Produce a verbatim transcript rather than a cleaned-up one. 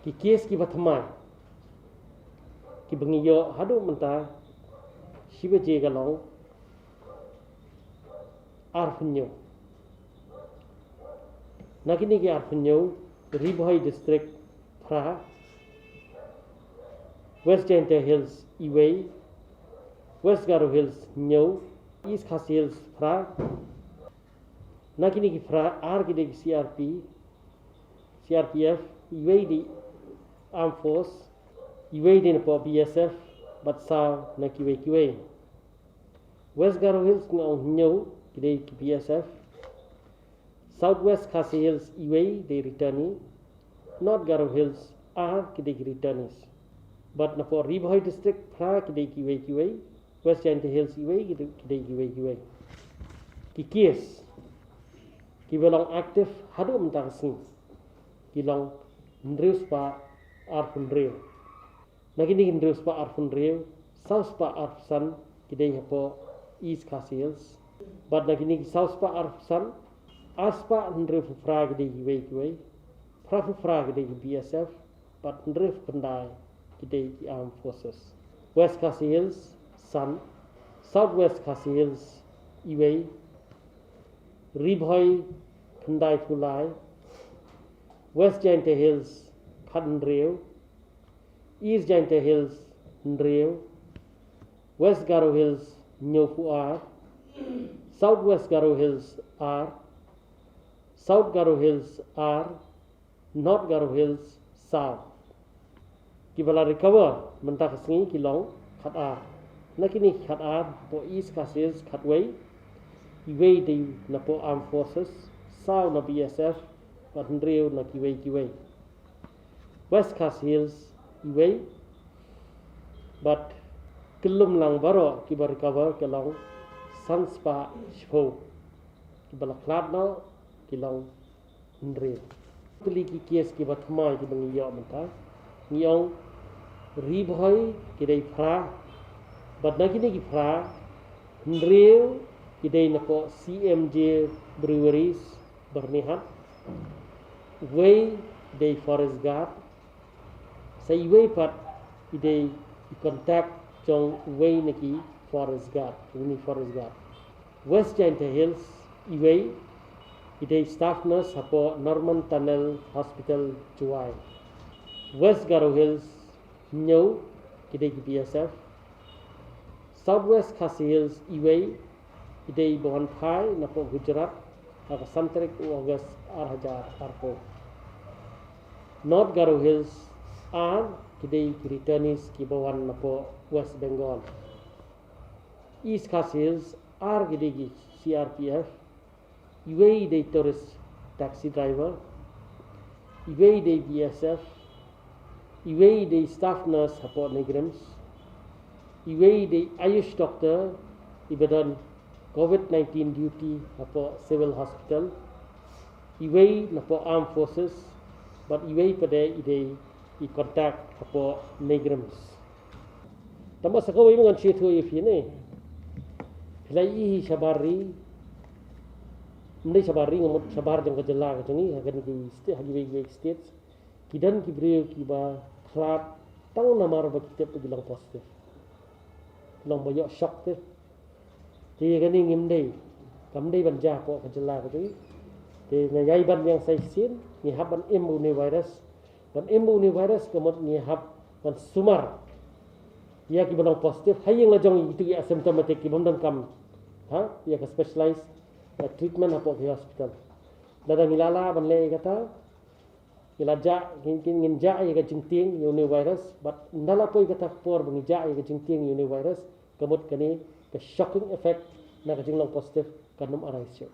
Ki kes kiba thymmai kiba ngi ïoh haduh mynta shi baje ka long arphew hynñiew. Na kine ki arphew hynñiew, Ri Bhoi District phra, West Jaintia Hills iwei, West Garo Hills hynñiew, East Khasi Hills phra. Na kine ki phra, ar ki dei ki C R P, C R P F, iwei dei Armed Force, iwei dei napoh B S F, bad saw na kiwei kiwei. West Garo Hills nga ong hynñiew ki dei ki B S F. South West Khasi Hills iwei dei returnee. North Garo Hills ar ki dei ki returnees. Bad napoh Ri Bhoi District phra ki dei kiwei kiwei. West Jaintia Hills iwei ki dei, ki dei kiwei kiwei. Ki kes kiba long active haduh mynta ka sngi ki long hynriew spah arphew hynriew. Na kine ki hynriew spah arphew hynriew, saw spah arphew san ki dei hapoh East Khasi Hills. Bad na kine ki saw spah arphew san, ar spah hynriewphew phra ki dei kiwei kiwei, phraphew phra ki dei ki B S F, bad hynriewphew khyndai ki dei ki Armed Forces. West Khasi Hills san, South West Khasi Hills iwei, Ri Bhoi khyndaiphew lai, West Jaintia Hills khathynriew, East Jaintia Hills hynriew, West Garo Hills hynñiewphew ar, South West Garo Hills ar, South Garo Hills ar, North Garo Hills saw. Kiba la recover mynta ka sngi ki long khatar. Na kine ki khatar, hapoh East Khasi Hills khatwei, iwei dei napoh Armed Forces, saw na B S F, bad hynriew na kiwei kiwei. West Khasi Hills iwei, bad kyllum lang baroh kiba recover ki long san spah shiphew. Kiba la khlad noh ki long hynriew. Tylli ki kes kiba thymmai kiba ngi ïoh mynta, ngi ong Ri Bhoi ki dei phra, bad na kine ki phra, hynriew ki dei napoh C M J Breweries, Byrnihat, wei dei Forest Guard, sa iwei pat i dei i contact jong wei na ki Forest Guard, uni Forest Guard. West Jaintia Hills iwei i dei staff nurse hapoh Norman Tunnel Hospital Jowai. West Garo Hills hynñiew ki dei ki B S F. South West Khasi Hills iwei i dei ba wan phai napoh Gujarat ha ka san tarik u August ar hajar arphew. North Garo Hills ar ki dei ki returnees kiba wan napoh West Bengal. East Khasi Hills ar ki dei ki C R P F, iwei dei tourist taxi driver, iwei dei B S F, iwei dei staff nurse hapoh NEIGRIHMS, iwei dei Ayush doctor iba don covid nineteen duty hapoh Civil Hospital, iwei napoh Armed Forces, bad iwei pat de i dei i contact hapoh NEIGRIHMS. Tangba sa kawei ngan shu ïathuh ïa phi ne. Phi la ïohi shabar ri, ym dei shabar ri, nga mut shabar jong ka jylla ka jong ngi, ha kine ki state, ha kiwei kiwei ki states, ki don ki briew kiba khlad tang namar ba ki tip ba ki long positive. Ki long ba ïoh shock te. Te ïa kane ngim dei, kam dei ban jia hapoh ka jylla ka jong ngi. Te nga ïai ban ïa sa shisien, ngi hap ban im bad une u virus. Ban im bad une u virus ka mut ngi hap ban sumar ïa kiba long positive ha ïing la jong, ïa kito ki asymptomatic kibym donkam ha ïa ka specialized, uh, treatment hapoh ki hospital. Lada ngi la lah ban leh ïa kata, ngi la jah, ngin, ngin, ngin jah ïa ka jingtieng ïa une u virus, bad ynda la poi kata ka por ba ngi jah ïa ka jingtieng ïa une u virus, ka mut kane ka shocking effect na ka jinglong positive kan ym arise shuh.